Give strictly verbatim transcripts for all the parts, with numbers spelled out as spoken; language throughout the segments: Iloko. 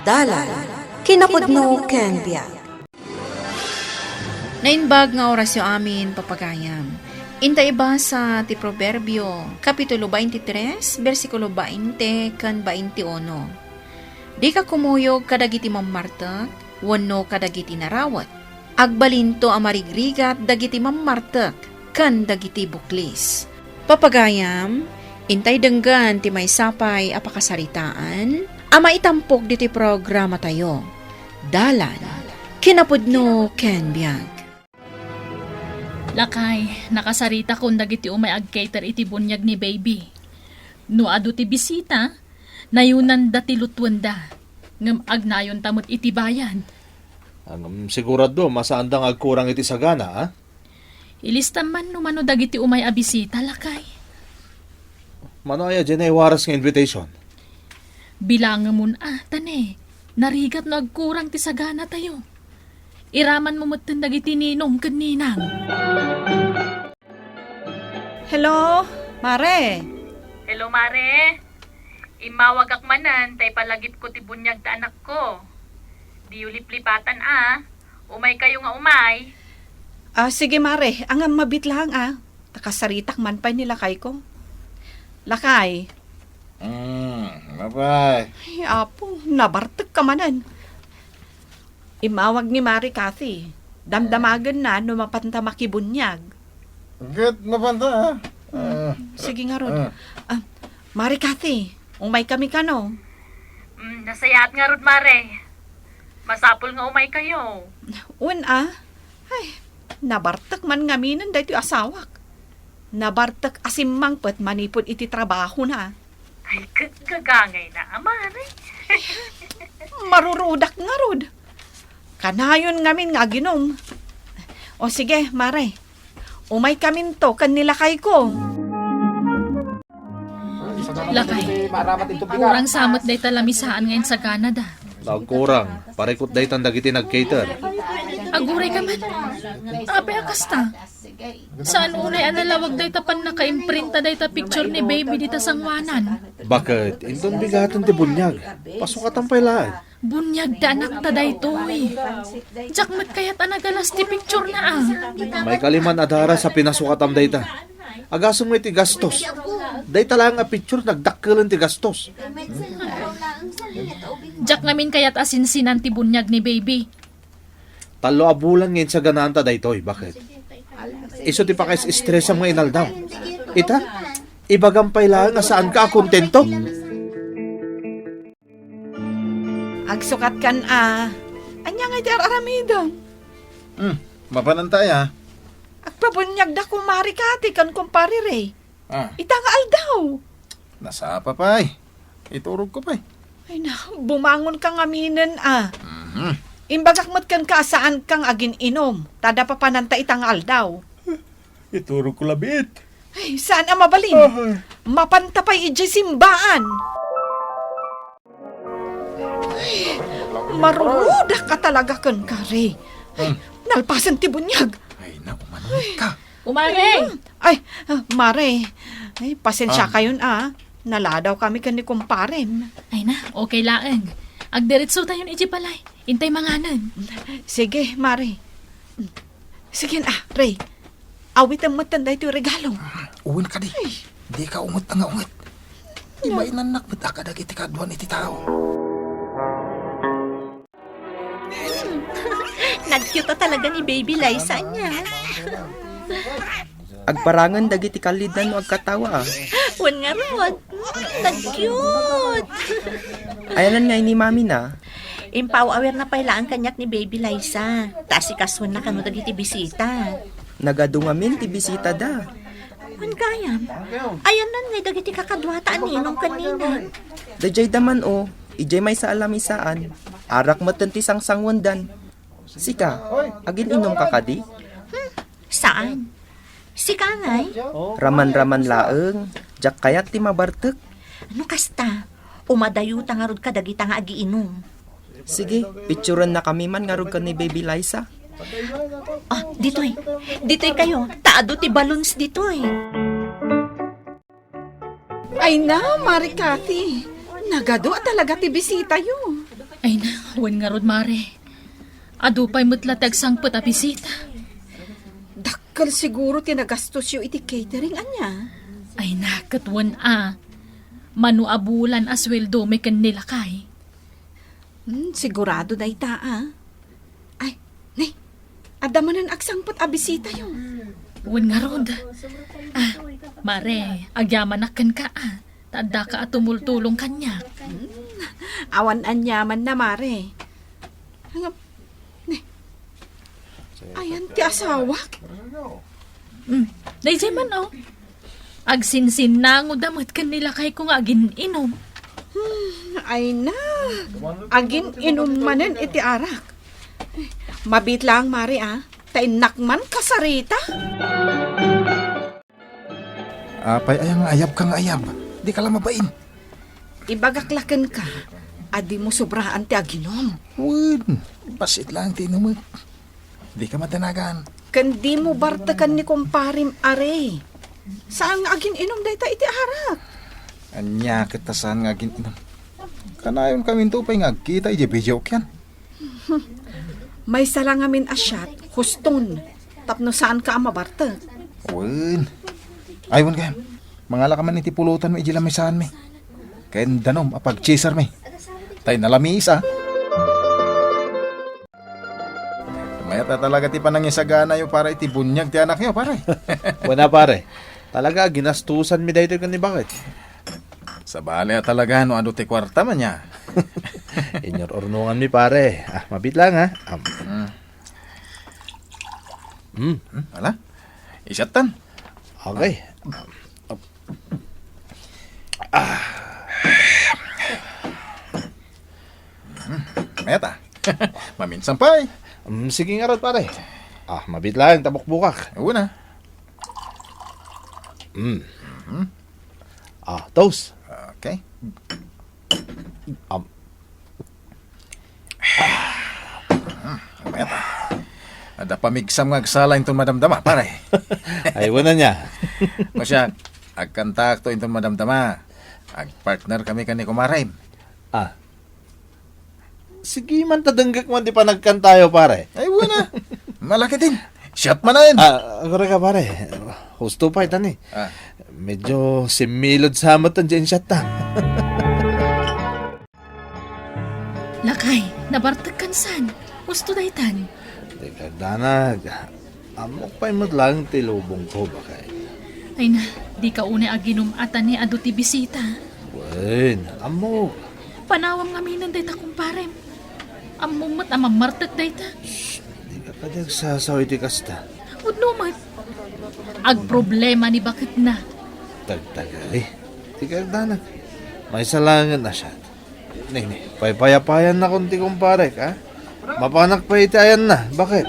Dalan, kinapudno ken biag. Naimbag nga orasyo amin, papagayam. Inta ibasa ti Proverbio, Kapitulo twenty-three, bersikulo twenty ken twenty-uno. Dika kumuyog kadagiti mammartek wenno kadagiti narawet. Agbalinto a marigrigat dagiti mammartek ken dagiti buklis. Papagayam, intay denggen ti maysa pay a pakasaritaan a maitampok ditoy programatayo. Dalan, kinapudno ken biag. Lakay, nakasaritakon dagiti umay agcater iti buniag ni Baby. No adu ti bisita, nayonanda ti lutuenda, ngem agnayonta met iti bayad. Ngem sigurado, masaanda nga agkurang iti sagana, a? Ilistam man no mano dagiti umay a bisita, lakay. Mano aya diay naiwaras nga invitation? Bilangemon a, ta ne, narigat no agkurang ti saganatayo. Iramanmo metten dagiti ninong ken ninang. Hello, Mare. Hello, Mare. Immawagak manen ta ipalagipko ti buniag ti anakko. Diyo liplipatan a. Umaykayo nga umay. Ah, sige, Mare. Ngem mabiit laeng a. Ta kasaritak man pay ni lakayko. Lakay. Mm, mapay. Ay, Apo, nabartek ka manen. Immawag ni Mare Cathy. Damdamagenna no mapanta makibuniag. Ket mapanta, a? Ah. Sige ngarud. Ah. Ah, Mare Cathy, umaykami kano? Mm, nasayaat ngarud, Mare. Masapul nga umaykayo. Wen a. Ay, nabartek man ngaminen daytoy asawak. Nabartek a simmangpet manipud iti trabahona. Ay, gagagangayna a, Mare. Marurudak ngarud. Kanayon ngamin nga aginum. O sige, Mare. Umaykaminto ken ni lakayko. Lakay, kurang sa met dayta lamisaan nga insaganada. Nagkurang, parikut daytan dagiti nagcater. Aguray ka man. Apay a kasta? Saan unay a nalawag dayta pannakaimprinta dayta picture ni Baby dita sangoanan? Baket, inton bigaten ti buniag. Pasukatan pay laeng. Buniag ti anakta daytoy. Diak met kayat a nagalas ti picturena a. Maikaliman a daras a pinasukatam dayta. Agasem met ti gastos. Dayta laeng a picture, nagdakkelen ti gastos. Diak ngamin kayat a sinsinan ti buniag ni Baby. Tallo a bulan nga insaganaanta daytoy, baket. Isu ti pakais-estresam nga inaldaw. Ita, ibagam pay laeng a saanka a kontento. Agsukatkan a. Ania ngay ti ar-aramidem? Hmm, mapananta aya? Agpabuniagda kumare Kati ken kumpare Ray. Ah. Ita nga aldaw. Nasapa pay. Iturogko pay. Ay na, bumangonka ngaminen a. Mhm. Imbagak met kenka a saanka nga agin-inum, ta adda papananta ita nga aldaw. Iturogko labiit. Ay, saan a mabalin? Ay. Mapanta pay idiay simbaan. Ay, marurudak ka talaga kenka, Ray. Ay, hmm, nalpasen ti buniag. Ay, naku, manunot ka. Kumare! Ay, ah, Mare. Ay, pasensia kayon a. Naladaw kami ken ni kumparem. Ay na, okay laeng. Agdiretso tayon idiay balay. Intay manganen. Sige, Mare. Sige na, Ray. Awitem metten daytoy regalo. Uwen kadi. Ay. Dika unget nga unget. Ibainannak met a kadagiti kaduan iti tao. Nag-cute a talaga ni Baby Liza niya. Agparangen dagiti kallidna no agkatawa a. Wen ngarud. Nag-cute. Ayanan nga ni Mami na? Impaw-awerna pay laeng kaniak ni Baby Liza. Ta asikasoenna kano dagiti bisita. Nagadu ngamin ti bisita da. Wen gayam. Ayanan ngay dagiti kakaduata a ninong ken ninang. Daydiay da man, o. Idiay maysa a lamisaan. Arak metten ti sangsanguendan. Sika, agin-inumka kadi? Hmm, saan? Sika ngay? Raman-raman laeng, diak kayat ti mabartek. No kasta, umadayuta ngarud kadagita nga agiinum. Sige, picturennakami man ngarud ken ni Baby Liza. Ah, ditoy. Ditoy kayo. Ta adu ti balloons ditoy. Ay na, Mare Cathy. Nagadu a talaga ti bisitayo. Ay Wen ngarud, Mare. Adu pay met la ti agsangpet a bisita. Dakkel siguro ti nagastosyo iti catering, ania? Ay, na, ket wen a. Mano a bulan a sueldomi ken ni lakay. Hmm, sigurado dayta, a. Ay, ne, adda manen agsangpet a bisitayo. Wen ngarud. Ah, Mare, agyamanak kenka, a. Ta addaka a tumultulong kaniak. Hmm, awan aniamanna, Mare. Ngem, ne, ayan ti asawak? Hmm, daydiay man, o. Agsinsinnangoda met ken ni lakayko nga agin-inom. Hmm, ay na. Agin-inom manen iti arak. Mabiit lang, Mare, a. Ta innak man kasarita. Apay aya nga ayabka nga ayab? Dika la mabain. Ibagak la kenka a dimo sobraan ti aginom. Wen, bassit laeng ti inumek. Dika madanagan. Ken dimo barteken ni kumparem, Are. Saan nga agin-inom dayta iti arak? Ania ket ta saan nga agin-inom? Kanayon kaminto pay nga agkita idiay video ken. Maysa la ngamin a shot, huston, tapno saanka a mabartek. Wen. Ay, wen gayam. Mangala ka man iti pulotanmi idiay lamisaanmi. Ken danum a pagchisarmi. Tay nalamiis, a. Mayat a talaga ti panangisaganayo para iti buniag ti anakyo, pare. Wen a, pare. Talaga, ginastusanmi daytoy ken ni Baket. Sabali a talaga no adu ti kuarta man, a. Inyur-urnonganmi, pare. Ah, mabiit lang, ha? Am. Mm. Mm. Hmm, ala? Isyattan. Okay. Mm, mayat, a. Maminsan pay. Mm, sige ngarud, pare. Ah, mabiit lang ta bukbukak. Wen a. Mm. Mhm. Ah, toast. Okay. Am. Hmm, mayat, a. Adda pamigsam nga agsala inton madamdama, pare. Ay, wen ania. O siak, agkantaakto inton madamdama. Agpartner kami ken ni kumarem. Ah. Sige man ta denggek man ti panagkantayo, pare. Ay, wen a. Malakit in. Shot man a. Ah, agurayka, pare. Husto pay ta ni. Ah. Medyo simmilod sa met diay shot ta. Lakay, nabartek kan san? Husto daytan. Dika agdanag. Ammok pay met laeng ti lubongko, baket. Ay na, dika unay aginum-at a ni adu ti bisita. Wen, ammok. Panawam ngaminen dayta kumparem. Ammom met a mammartek dayta. Shh, dika kadi agsasaw iti kasta. Pudno met. Agproblema ni baketna. Tagtagari. Dika agdanag. Maysa laengen a shot. Nini, paypayapayannakon ti kumparek, a? Mapanak pay iti ayanna, baket?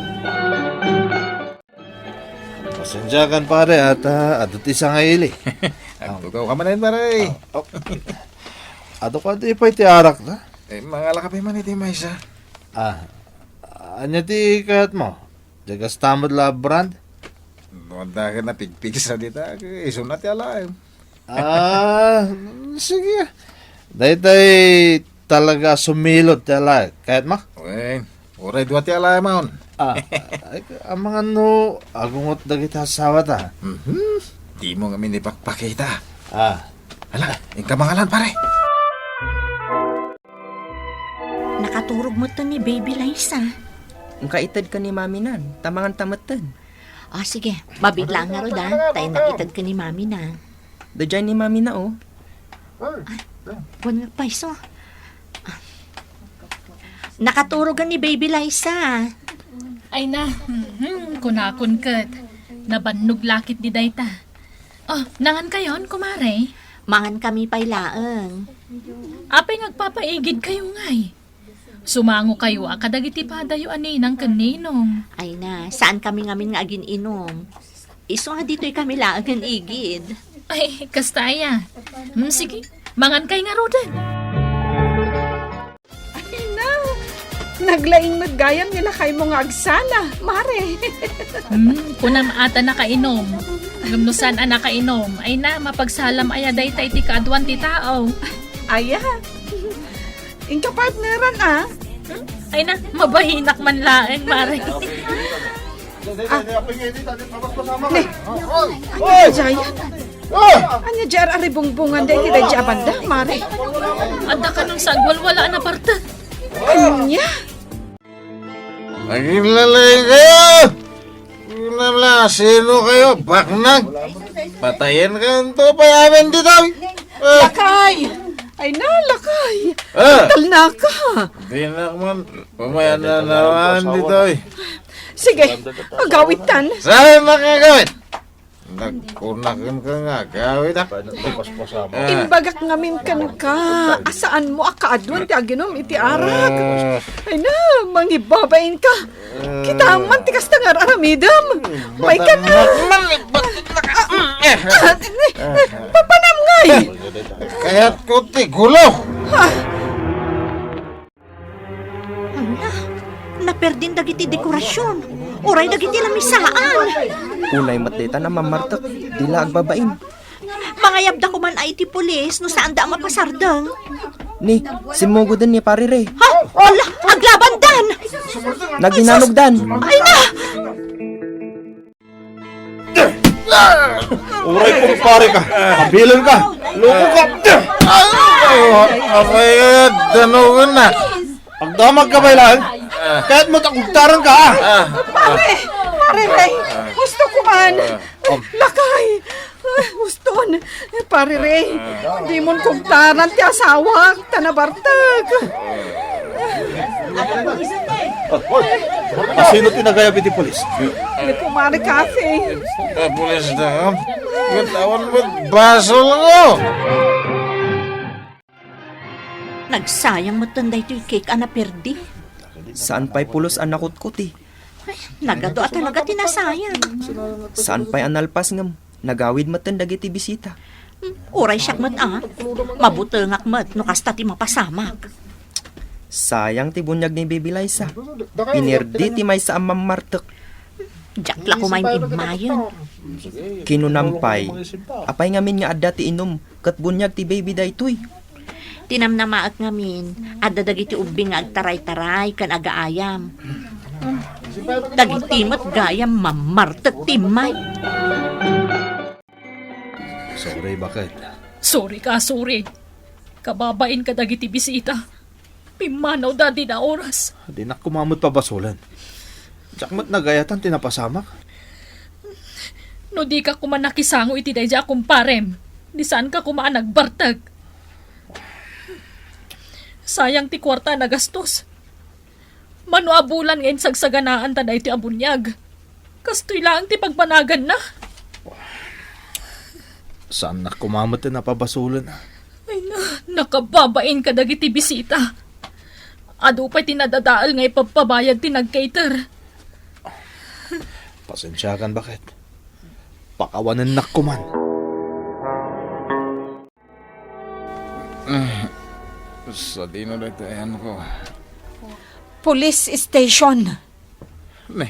Pasensiakan, pare, a ta adu ti sangaili. Agtugaw ka manen, pare. Ah, oh. Adu kadi pay ti arak na? Eh, mangala ka pay man iti maysa. Ah, ania ti kayatmo? Diay kasta met la a brand? No, adda ket napigpigsa dita, isu na ti alaem. Ah, sige. Daytay talaga sumilot ti alaek. Kayatmo? Wen, uray dua ti alaem, a. Ah, ay, amangan no agungot dagiti asawata. Mhm. Dimo ngamin ipakpakita. Ah. Ala, inka mangalan, pare. Nakaturog metten ni Baby Liza. Inka ited ken ni Maminan, ta manganta metten. Ah, sige. Mabiit lang ngarud, a. Ta innak ited ken ni Mamina. Daydiay ni Mamina, o. Ay, wen nga payso. Ah. Nakaturogen ni Baby Liza. Ay na, mhm, kunakon ket. Nabannog la ketdi dayta. Oh, nangankayon, kumare? Mangankami pay laeng. Apay nga agpapaigidkayo ngay? Sumangokayo a kadagiti padayo a ninang ken ninong. Ay na, saankami ngamin nga agin-inom. Isu a ditoykami laeng nga igid. Ay, kasta aya. Hmm, sige, mangankay ngaruden. Ay na, naglaing met gayam ni lakaymo nga agsala, mare. Hmm, kunam a ta nakainom. Ngem no saan a nakainom, ay na, mapagsalam aya dayta iti kaaduan ti tao. Aya. Inka partneran, a. Ay na, mabahinak man laeng, Mare. Ah. Ne. Ania diay? Ah! Ania diay a ribungbungan daytoy daydiay a banda, Mare? Adda kano sa agwalwala a nabartek. Ania? Aginglalay kayo! Ano na, sino kayo? Baknang? Patayen kayo to, payaman dito! Ah! Lakay! Ay na, lakay! Ah! Talnaka! Di na man, pamayan na naman dito eh. Sige, agawid tan. Saan na kagawid? Nagkunakan ka nga, agawid ah. Ah. Imbagak ngamin kenka, a saanmo a kaaduen ti aginum iti arak. Ah. Ay na, mangibabain ka. Kita man ti kasta nga ar-aramidem. May ka na. Ba't man, ba't na ka? Ah, ah, eh, eh, papanam ngay. Kayat ko ti gulo. Ah. Ania, naperdin dagiti dekorasion. Uray dagiti lamisaan. Unay met dayta a mammartek, di la agbabain. Mangayabda koman a iti pulis no saanda a mapasardeng. Ni, simmugoden ni Pare Ray. Ha? Ala, aglabandan! Naginanogdan. Ay na! Uray, kumpare ka. Kabilan ka. Loko ka. Apay, danogen na. Agdamag ka, baylan. Kahit mo takugtaran ka, ah. Pare, Pare Ray, gusto ko man. Lakay. Guston. Pare Ray, dimon kugtaran ti asawak, ta nabartek. Asino ti nagayab iti pulis? Ni Kumare Cathy. Ah, pulis na, ha? Ba't awan mo basol ko? Nagsayang metten daytoy cake a naperdi. Saan pay pulos a nakutkuti. Ay, nagadu a talaga ti nasayang. Saan pay a nalpas ngem nagawid metten dagiti bisita. Hmm, uray siak met a. Mabutengak met no kasta ti mapasamak. Sayang ti buniag ni Baby Liza. Inerdi ti maysa a mammartek. Diak la koma im-immayen. Kinunam pay, apay ngamin nga adda ti inum ket buniag ti baby daytoy? Ti namnamaek ngamin, adda dagiti ubbing nga agtaraytaray ken agaayam. Dagiti met gayam mammartek ti immay. Sorry, baket. Sorry ka, sorry. Kababain ka dagiti bisita. Pimmanawda dina oras. Dinak koma met pabasolen. Diak met nagayatan ti napasamak. No dika koma nakisango iti daydiay a kumparem, di saanka koma a nagbartek. Sayang ti kuarta a nagastos. Mano a bulan nga insagsaganaanta daytoy a buniag. Kastoy laeng ti pagbanaganna. Saannak koma met a pabasolen. Ay na, nakababain ka dagiti bisita. Adu pay ti nadadael nga ipagpabayad ti nag-cater. Pasensiakan, baket. Pakawanennak koman. Ah, sadino daytoy ayanko? Police station. Ne,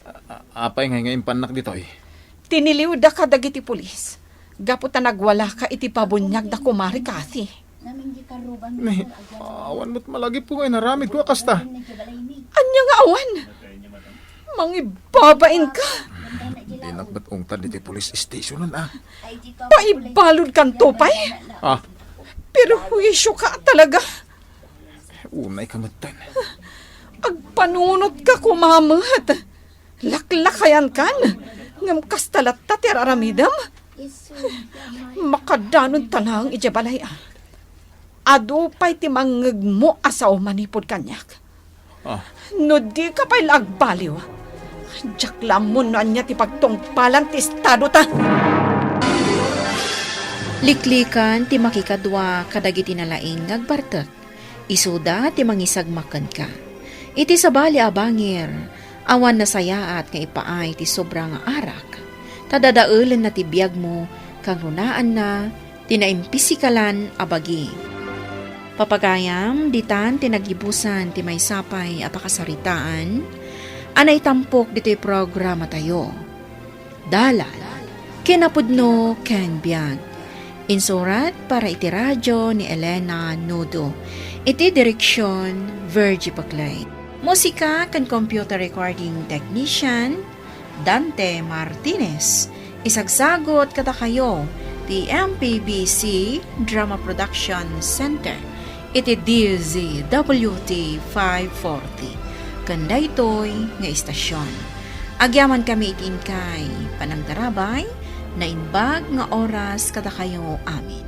a-, a-, apay ngay nga impannak ditoy? Tiniliwda ka dagiti pulis. Gapu ta nagwala ka iti pabuniag da Kumare Cathy. Ne, awan met malagipko nga inaramidko a kasta. Ania nga awan? Mangibabain ka. Dinak met ungtad iti police stationan, ah. Paibalud kanto pay? Ah. Perhuisio ka talaga. Unay ka metten. Agpanunot ka koma met. Laklakayan kan, ngem kasta latta ti ar-aramidem. Makadanon ta laeng idiay balay, a. Adu pay ti mangngegmo a sao manipud kaniak. Ah. No dika pay la agbaliw, diak la ammon no ania ti pagtungpalan ti estadota. Liklikan ti makikadua kadagiti nalaing nga agbartek. Isuda ti mangisagmak kenka. Iti sabali a bangir, awan nasayaat nga ipaay ti sobra nga arak, ta dadaelenna ti biagmo, kangrunaanna ti naimpisikalan a bagi. Papagayam, ditan ti naggibusan ti maysa pay a pakasaritaan a naitampok ditoy programatayo. Dalan, kinapudno ken biag. Insurat para iti radio ni Elena Nudo. Iti direksyon, Virgie Paclay. Musika ken computer recording technician, Dante Martinez. Isagsagot kadakayo ti M P B C Drama Production Center iti D Z W T five forty. Ken daytoy nga istasyon, agyaman kami iti inkay panangtarabay, naimbag nga oras kadakayo amin.